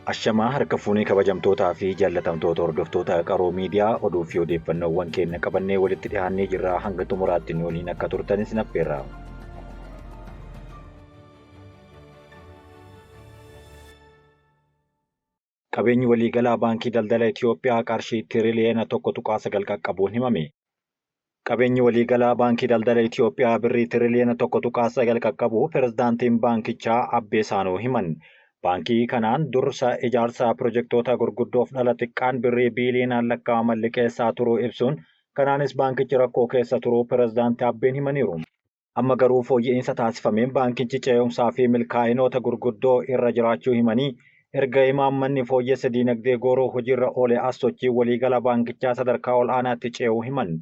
Ashamaa harka fuunee kabajamtootaa fi jaallatamtoota hordoftoota Qaroo Miidiyaa oduu fi odeeffannoowwan keenya qabannee walitti dhiyaannee jirra hanga xumuraatti nu waliin akka turtanis naffeerra. Qabeenyi waliigalaa Baankii Daldala Itiyoophiyaa qarshii tiriliyoona 1.9 qaqqabuun himame. Qabeenyi waliigalaa Baankii Daldala Itiyoophiyaa birrii tiriliyoona 1.9 qaqqabuu pirezidaantiin baankichaa Abbee Saanoo himan. Baankii kanaan dursa ijaarsa pirojektoota gurguddoof dhala xiqqaan birrii biiliyoonaan lakkaa'aman liqeessaa turuu ibsuun kanaanis baankichi rakkoo keessa turuu pirezidaanti Abbeen himaniiru. Amma garuu fooyya'insa taasifameen baankichi ce'umsaa fi milkaa'inoota gurguddoo irra jiraachuu himanii erga imaammanni fooyyessa diinagdee gooroo hojiirra oole as sochii waliigala baankichaa sadarkaa ol'aanaatti ce'uu himan.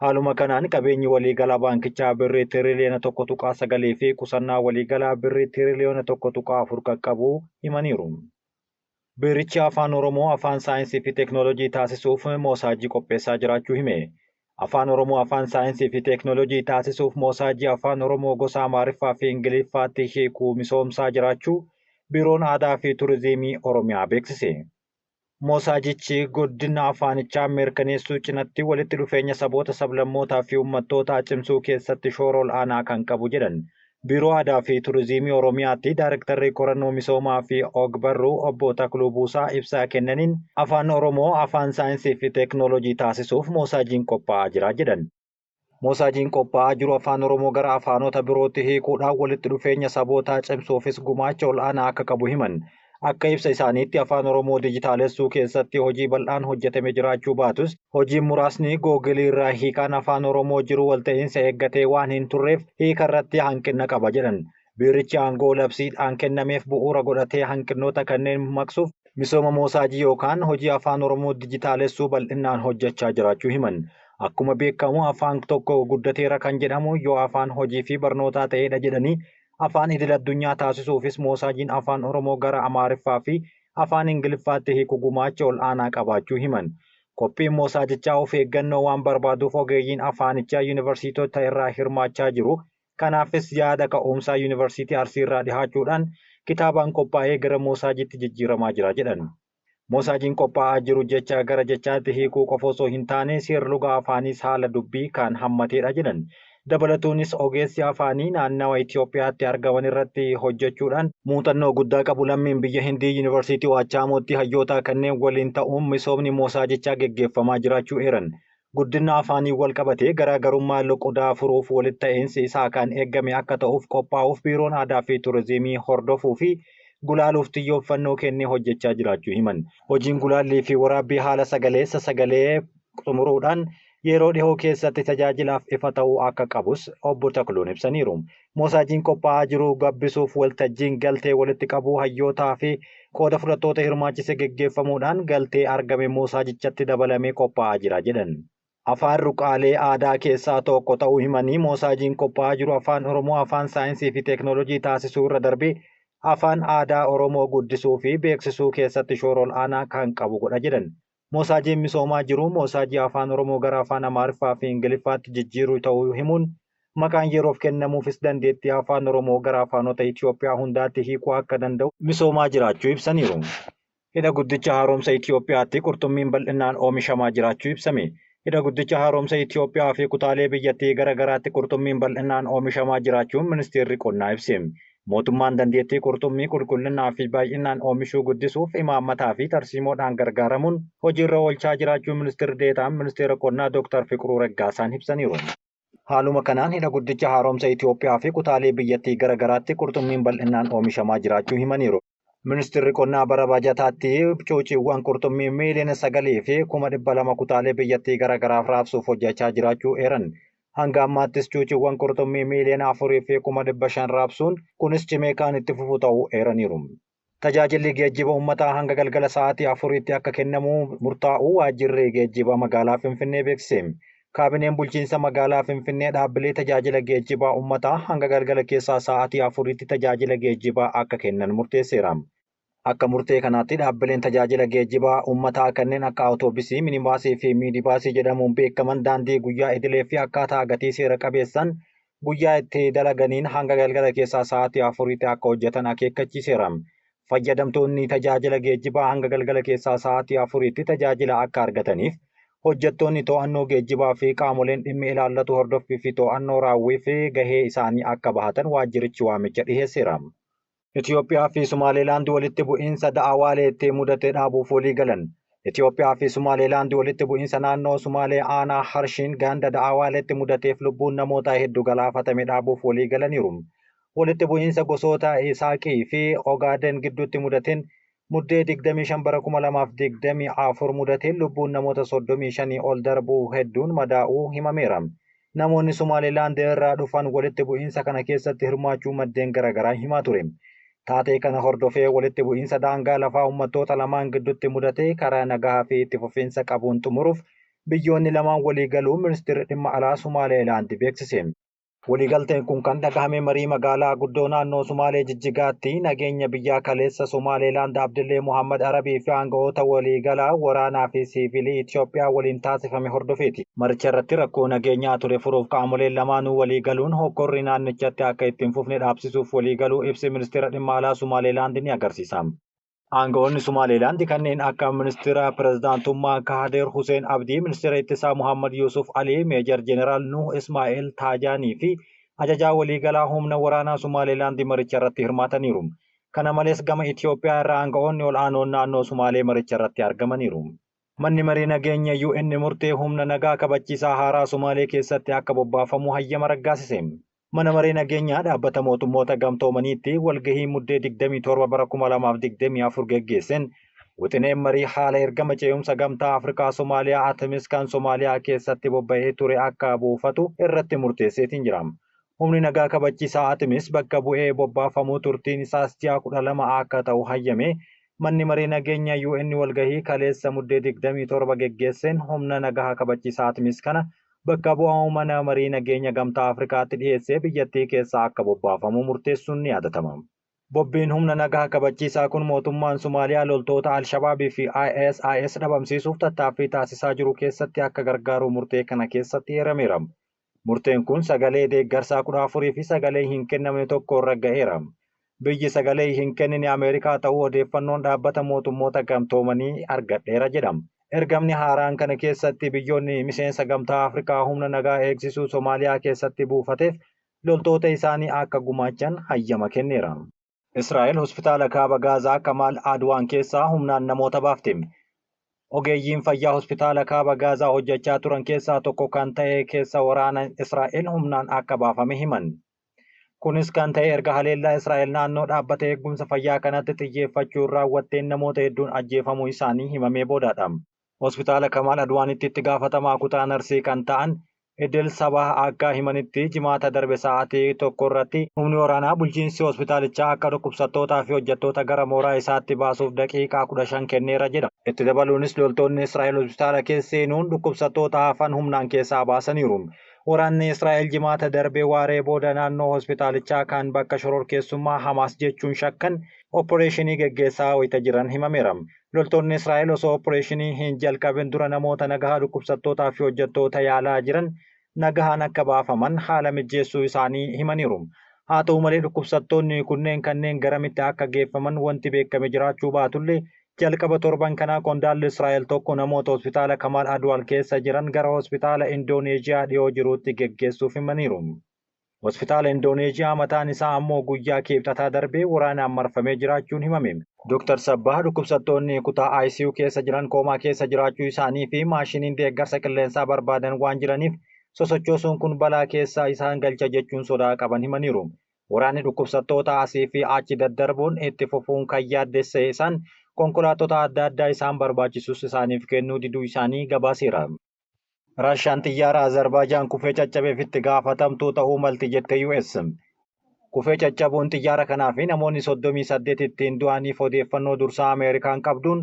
Haaluma kanaan qabeenyi waliigalaa baankichaa birrii tiriliyoona 1.9 fi qusannaa waliigalaa birrii tiriliyoona 1.4 qaqqabuu himaniiru. Biirichi Afaan Oromoo afaan saayinsii fi teeknooloojii taasisuuf moosaajii qopheessaa jiraachuu hime. Afaan Oromoo afaan saayinsii fi teeknooloojii taasisuuf moosaajii Afaan Oromoo gosa Amaariffaa fi Ingiliffaatti hiikuu misoomsaa jiraachuu Biiroon Aadaa fi Turizimii Oromiyaa beeksise. Moosaajichi guddina afaanichaa mirkaneessuu cinatti walitti dhufeenya saboota, sablammootaa fi uummattootaa cimsuu keessatti shoora ol'aanaa kan qabu jedhan. Biiroo Aadaa fi Turizimii Oromiyaatti Daarektarri Qorannoo Misoomaa fi Og-barruu Obbo Takluu Buusaa ibsa kennaniin Afaan Oromoo afaan saayinsii fi teeknooloojii taasisuuf moosaajiin qophaa'aa jira jedhan. Moosaajiin qophaa'aa jiru Afaan Oromoo gara afaanota birootti hiikuudhaan walitti dhufeenya sabootaa cimsuufis gumaacha ol'aanaa akka qabu himan. Akka ibsa isaaniitti Afaan Oromoo dijitaalessuu keessatti hojii bal'aan hojjetame jiraachuu baatus hojiin muraasni googilii irraa hiikaan Afaan Oromoo jiru walta'iinsa eeggatee waan hin turreef hiika irratti hanqina qaba jedhan. Biirichi aangoo labsiidhaan kennameef bu'uura godhatee hanqinoota kanneen maqsuuf misooma moosaajii yookaan hojii Afaan Oromoo dijitaalessuu bal'innaan hojjechaa jiraachuu himan. Akkuma beekamu afaan tokko guddateera kan jedhamu yoo afaan hojii fi barnootaa ta'edha jedhanii Afaan idil-addunyaa taasisuufis moosaajiin Afaan Oromoo gara Amaariffaa fi Afaan Ingiliffaatti hiiku gumaacha ol'aanaa qabaachuu himan. Qophiin moosaajichaa of eeggannoo waan barbaaduuf ogeeyyiin afaanichaa yuunivarsiitota irraa hirmaachaa jiru. Kanaafis yaada ka'uumsaa Yuunivarsiitii Arsiirraa dhihaachuudhaan kitaabaan qophaa'ee gara moosaajiitti jijjiiramaa jira jedhan. Moosaajiin qophaa'aa jiru jecha gara jechaatti hiikuu qofa osoo hin taane seerluga afaaniis haala dubbii kan hammateedha jedhan. Dabalatuunis ogeessi afaanii naannawa Itoophiyaatti argaman irratti hojjechuudhaan muuxannoo guddaa qabu lammiin biyya Hindii Yuunivarsiitii Waachaamootti hayyoota kanneen waliin ta'uun misoomni moosaajichaa geggeeffamaa jiraachuu eeran. Guddina afaaniin walqabatee garaagarummaa loqodaa furuuf walitta'iinsi isaa kan eegame akka ta'uuf qophaa'uuf Biiroon Aadaa fi Turizimii hordofuu fi gulaaluuf xiyyooffannoo kennee hojjechaa jiraachuu himan. Hojiin gulaallii fi waraabbii haala sagaleessa sagalee xumuruudhaan yeroo dhihoo keessatti tajaajilaaf ifa ta'uu akka qabus Obbo Takluun ibsaniiru. Moosaajiin qophaa'aa jiru gabbisuuf waltajjiin galtee walitti qabuu hayyootaa fi qooda fudhattoota hirmaachise geggeeffamuudhaan galtee argame moosaajichatti dabalamee qophaa'aa jira jedhan. Afaan ruqaalee aadaa keessaa tokko ta'uu himanii, moosaajiin qophaa'aa jiru Afaan Oromoo afaan saayinsii fi teeknooloojii taasisuu irra darbee afaan aadaa Oromoo guddisuu fi beeksisuu keessatti shoora ol'aanaa kan qabu godha jedhan. Moosaajiin misoomaa jiru moosaajii Afaan Oromoo gara Afaan Amaariffaa fi Ingiliffaatti jijjiiruu ta'uu himuun, maqaan yeroof kennamuufis dandeettii Afaan Oromoo gara afaanota Itiyoophiyaa hundaatti hiikuu akka danda'u misoomaa jiraachuu ibsaniiru. Hidha Guddicha Haaromsa Itiyoophiyaatti qurxummiin bal'inaan oomishamaa jiraachuu ibsame. Hidha Guddicha Haaromsa Itiyoophiyaa fi kutaalee biyyattii gara garaatti qurxummiin bal'inaan oomishamaa jiraachuun Ministeerri Qonnaa ibse. Mootummaan dandeettii qurxummii qulqullinnaa fi baay'innaan oomishuu guddisuuf imaammataa fi tarsiimoodhaan gargaaramuun hojiirra oolchaa jiraachuu Ministir Deetaan Ministeera Qonnaa Dooktar Fiqruu Raggaasaan ibsaniiru. Haaluma kanaan Hidha Guddicha Haaromsa Itiyoophiyaa fi kutaalee biyyattii gara garaatti qurxummiin bal'innaan oomishamaa jiraachuu himaniiru. Ministeerri Qonnaa bara baajataatti cuuciiwwan qurxummii miiliyoona 9 fi 200,000 kutaalee biyyattii gara garaaf raabsuuf hojjechaa jiraachuu eeran. Hanga ammaattis cuuciiwwan qurxummii miiliyoona 4 fi 500,000 raabsuun kunis cimee kaan itti fufu ta'uu eeraniiru. Tajaajilli geejjiba uummataa hanga galgala sa'aatii 4tti akka kennamu murtaa'uu Waajjirri Geejjiba Magaalaa Finfinnee beeksise. Kaabineen bulchiinsa magaalaa Finfinnee dhaabbilee tajaajila geejjibaa uummataa hanga galgala keessaa sa'aatii 4tti tajaajila geejjibaa akka kennan murteesseera. Akka murtee kanaatti dhaabbileen tajaajila geejjibaa uummataa kanneen akka Awutoobisii, Minibaasii fi Miidibaasii jedhamuun beekaman daandii guyyaa idilee fi akkaataa gatii seera qabeessan guyyaa itti dalaganiin hanga galgala keessaa sa'aatii 4tti akka hojjetan akeekkachiiseera. Fayyadamtoonni tajaajila geejjibaa hanga galgala keessaa sa'aatii 4tti tajaajila akka argataniif hojjettoonni to'annoo geejjibaa fi qaamoleen dhimmi ilaallatu hordoffii fi to'annoo raawwiif gahee isaanii akka bahatan waajjirichi waamicha dhiheesseera. Itoophiyaa fi Sumaaleelaand walitti bu'iinsa Da'awaaleetti mudate dhaabuuf walii galan. Itoophiyaa fi Sumaaleelaand walitti bu'iinsa naannoo Sumaalee aanaa Harshiin ganda Da'awaaleetti mudateef lubbuun namoota hedduu galaafatame dhaabuuf walii galaniiru. Walitti bu'iinsa gosoota Isaaqii fi Ogaaden gidduutti mudateen Muddee 25 bara 2024 mudateen lubbuun namoota 35 ol darbuu hedduun madaa'uu himameera. Namoonni Sumaaleelaand irraa dhufan walitti bu'iinsa kana keessatti hirmaachuu maddeen garaagaraa himaa ture. Taatee kana hordofee walitti bu'iinsa daangaa lafaa uummattoota lamaan gidduutti mudate karaa nagaa fi itti fufiinsa qabuun xumuruuf biyyoonni lamaan walii galuu ministeerri dhimma alaa Sumaaleelaand beeksise. Waliigalteen kun kan dhagahame marii magaalaa guddoo naannoo Sumaalee Jijjigaatti nageenya biyyaa kaleessa Sumaaleelaand Abdillee Muhammad Arabii fi aangawoota waliigalaa waraanaa fi siivilii Itoophiyaa waliin taasifame hordofeeti. Maricha irratti rakkoo nageenyaa ture furuuf qaamoleen lamaanuu waliigaluun hokkorri naannichatti akka itti hin fufne dhaabsisuuf waliigaluu ibsi ministeera dhimma alaa Sumaaleelaand ni agarsiisa. Aangawoonni Sumaaleelaand kanneen akka ministeera pirezidaantummaa Kaadir Huseen Abdii, ministeera ittisaa Muhammad Yuusuf Alii, Meejar Jeneraal Nuh Ismaa'eel Taajaanii fi ajajaa waliigalaa humna waraanaa Sumaaleelaand maricha irratti hirmaataniiru. Kana malees gama Itoophiyaa irraa aangawoonni ol'aanoon naannoo Sumaalee maricha irratti argamaniiru. Manni Maree Nageenya UN murtee humna nagaa kabachiisaa haaraa Sumaalee keessatti akka bobbaafamu hayyama raggaasise. Mana Maree Nageenyaa Dhaabbata Mootummoota Gamtoomaniitti walgahii Muddee 27 bara 2024 geggeesseen wixineen marii haala ergama ce'umsa Gamtaa Afrikaa Somaaliyaa Atimis kan Somaaliyaa keessatti bobba'ee ture akka buufatu irratti murteesseetiin jira. Humni nagaa kabachiisaa Atimis bakka bu'ee bobbaafamuu turtiin isaas ji'a 12 akka ta'u hayyame. Manni Maree Nageenya UN walgahii kaleessa Muddee 27 geggeesseen humna nagaa kabachiisaa Atimis kana bakka bu'aa mana marii nageenya Gamtaa Afrikaatti dhiyeessee biyyattii keessaa akka bobbaafamu murteessuun ni yaadatama. Bobbiin humna nagaa kabachiisaa kun mootummaan Somaaliyaa loltoota Alshabaabii fi ISIS dhabamsiisuuf tattaaffii taasisaa jiru keessatti akka gargaaru murtee kana keessatti eerameera. Murteen kun sagalee deeggarsaa 14 fi sagalee hin kennamne tokkoon ragga'eera. Biyyi sagalee hin kennine Ameerikaa ta'uu odeeffannoon dhaabbata mootummoota gamtoomanii argadheera jedha. Ergamni haaraan kana keessatti biyyoonni miseensa Gamtaa Afrikaa humna nagaa eegsisuu Somaaliyaa keessatti buufateef loltoota isaanii akka gumaachan hayyama kenneera. Israa'el hospitaala kaaba Gaazaa Kamaal Adwaan keessaa humnaan namoota baafte. Ogeeyyiin fayyaa hospitaala kaaba Gaazaa hojjechaa turan keessaa tokko kan ta'e keessa waraana Israa'el humnaan akka baafame himan. Kunis kan ta'e erga haleellaa Israa'el naannoo dhaabbata eegumsa fayyaa kanatti xiyyeeffachuun raawwatteen namoota hedduun ajjeefamuu isaanii himamee boodaadha. Hospitaala Kamaal Adwaanitti itti gaafatamaa kutaa narsii kan ta'an Idil Sabah akka himanitti jimaata darbe sa'aatii 1 irratti humni waraanaa bulchiinsi hospitaalichaa akka dhukkubsattootaa fi hojjettoota gara mooraa isaatti baasuuf daqiiqaa 15 kenneera jedha. Itti dabaluunis loltoonni Israa'el hospitaala keessa seenuun dhukkubsattoota hafan humnaan keessaa baasaniiru. Waraanni Israa'el Jimaata darbe waaree booda naannoo hospitaalichaa kan bakka shororkeessummaa Hamaas jechuun shakkan opporeeshinii geggeessaa wayita jiran himameera. Loltoonni Israa'el osoo opporeeshinii hin jalqabin dura namoota nagahaa dhukkubsattootaa fi hojjettoota yaalaa jiran nagahaan akka baafaman haala mijjeessuu isaanii himaniiru. Haa ta'u malee dhukkubsattoonni kunneen kanneen garamitti akka geeffaman wanti beekame jiraachuu baatullee Jalqaba torban kanaa qondaalli Israa'el tokko namoota hospitaala Kamaal Adwaal keessa jiran gara hospitaala Indooneezhiyaa dhiyoo jiruutti geggeessuuf himaniiru. Hospitaala Indooneezhiyaa mataan isaa ammoo guyyaa Kiibxataa darbe waraanaan marfamee jiraachuun himame. Dr. Sabbah dhukkubsattoonni kutaa ICU keessa jiran koomaa keessa jiraachuu isaanii fi maashiniin deeggarsa qilleensaa barbaadan waan jiraniif sosochoosuun kun balaa keessa isaan galcha jechuun sodaa qaban himaniiru. Waraanni dhukkubsattoota asii fi achi daddarbuun itti fufuun kan yaaddesse isaan konkolaattota adda addaa isaan barbaachisus isaaniif kennuu diduu isaanii gabaaseera. Raashaan xiyyaara Azerbaajaan kufee caccabeef itti gaafatamtuu ta'uu malti jette US. Kufee caccabuun xiyyaara kanaa fi namoonni 38 ittiin du'aniif odeeffannoo dursaa Ameerikaan qabduun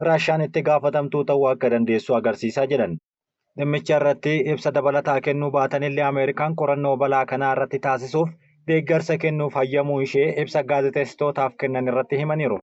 Raashaan itti gaafatamtuu ta'uu akka dandeessu agarsiisa jedhan. Dhimmicha irratti ibsa dabalataa kennuu baatanillee Ameerikaan qorannoo balaa kanaa irratti taasisuuf deeggarsa kennuuf hayyamuu ishee ibsa gaazexeessitootaaf kennan irratti himaniiru.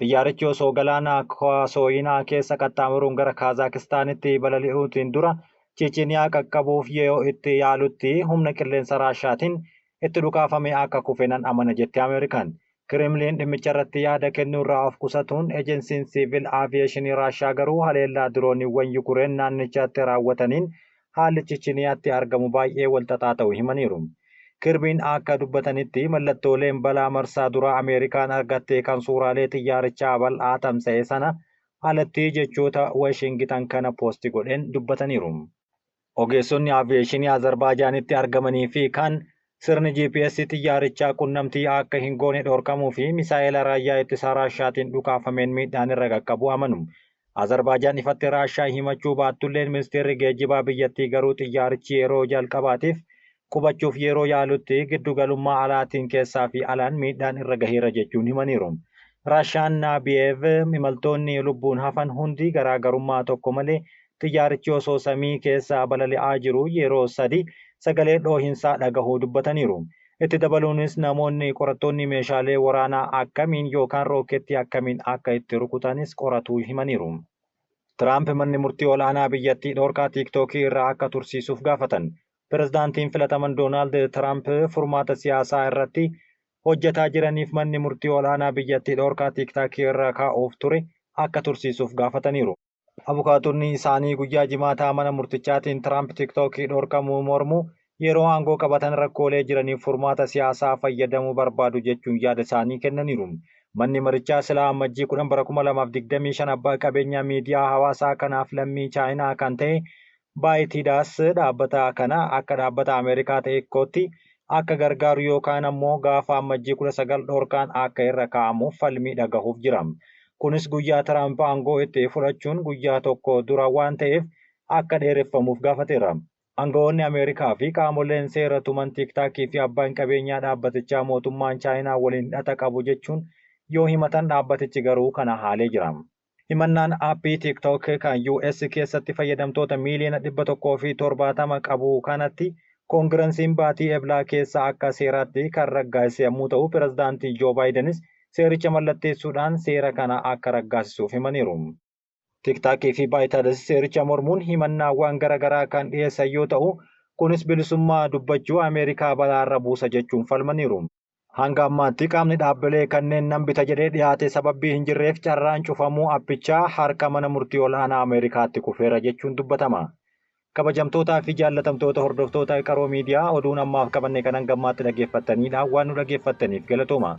Xiyyaarichi osoo galaana Kaasooyinaa keessa qaxxaamuruun gara Kaazaakistaanitti balali'uutiin dura Chichiniyaa qaqqabuuf yeroo itti yaalutti humna qilleensa Raashaatiin itti dhukaafamee akka kufe nan amana jette Ameerikaan. Kireemliin dhimmicha irratti yaada kennuu irraa of qusatuun ejensiin siivil aviyeeshinii Raashaa garuu haleellaa dirooniiwwan Yukureen naannichatti raawwataniin haalli Chichiniyaatti argamu baay'ee walxaxaa ta'u himaniiru. Kirbiin akka dubbatanitti mallattooleen balaa marsaa duraa Ameerikaan argatte kan suuraalee xiyyaarichaa bal'aa tamsa'e sana alatti jechoota Washingitan kana poosti godheen dubbataniiru. Ogeessonni aviyeeshinii Azerbaaijaanitti argamanii fi kan sirni GPS xiyyaarichaa qunnamtii akka hin goone dhorkamuu fi misaa'ela raayyaa ittisaa Raashaatiin dhukaafameen miidhaan irra qaqqabu amanu. Azerbaajaan ifatti Raashaa himachuu baattulleen ministeerri geejjibaa biyyattii garuu xiyyaarichi yeroo jalqabaatiif qubachuuf yeroo yaalutti giddugalummaa alaatiin keessaa fi alaan miidhaan irra gaheera jechuun himaniiru. Raashaan Naabiyeev imaltoonni lubbuun hafan hundi garaagarummaa tokko malee xiyyaarichi osoo samii keessa balali'aa jiru yeroo sadi sagalee dhoohinsaa dhagahuu dubbataniiru. Itti dabaluunis namoonni qorattoonni meeshaalee waraanaa akkamiin yookaan rookeettii akkamiin akka itti rukutanis qoratuu himaniiru. Tiraamp manni murtii ol'aanaa biyyattii dhorkaa Tiiktookii irraa akka tursiisuuf gaafatan. Pirezidaantiin filataman Doonaald Tiraamp furmaata siyaasaa irratti hojjetaa jiraniif manni murtii ol'aanaa biyyattii dhorkaa Tiiktookii irra kaa'uuf ture akka tursiisuuf gaafataniiru. Abukaatonni isaanii guyyaa jimaataa mana murtichaatiin Tiraamp Tiiktookii dhorkamuu mormu yeroo aangoo qabatan rakkoolee jiraniif furmaata siyaasaa fayyadamuu barbaadu jechuun yaada isaanii kennaniiru. Manni marichaa silaa Ammajjii 10 bara 2025 abbaa qabeenyaa miidiyaa hawaasaa kanaaf lammii Chaayinaa kan ta'e ByteDance dhaabbata kana akka dhaabbata Ameerikaa ta'e kootti akka gargaaru yookaan ammoo gaafa Ammajjii 19 dhorkaan akka irra kaa'amuuf falmii dhagahuuf jira. Kunis guyyaa Tiraamp aangoo itti fudhachuun guyyaa tokko dura waan ta'eef akka dheereffamuuf gaafateera. Aangawoonni Ameerikaa fi qaamoleen seera tuman Tiiktaakii fi abbaan qabeenyaa dhaabbatichaa mootummaan Chaayinaa waliin hidhata qabu jechuun yoo himatan dhaabbatichi garuu kana haalee jira. Himannaan aappii TikTok kan US keessatti fayyadamtoota miiliyoona 170 qabu kanatti koongiransiin baatii Eblaa keessa akka seeraatti kan raggaasise yommuu ta'u, pirezidaantii Joo Baayidenis seericha mallatteessuudhaan seera kana akka raggaasisuuf himaniiru. TikTokii fi ByteDance seericha mormuun himannaawwan garaagaraa kan dhiyeessan yoo ta'u, kunis bilisummaa dubbachuu Ameerikaa balaarra buusa jechuun falmaniiru. Hanga ammaatti qaamni dhaabbilee kanneen nan bita jedhee dhiyaate sababii hin jirreef carraan cufamuu appichaa harka mana murtii ol'aanaa Ameerikaatti kufeera jechuun dubbatama. Kabajamtootaa fi jaallatamtoota hordoftoota Qaroo Miidiyaa, oduun ammaaf qabanne kanan gammaatti dhaggeeffattanidha. Waan nu dhaggeeffattaniif galatooma.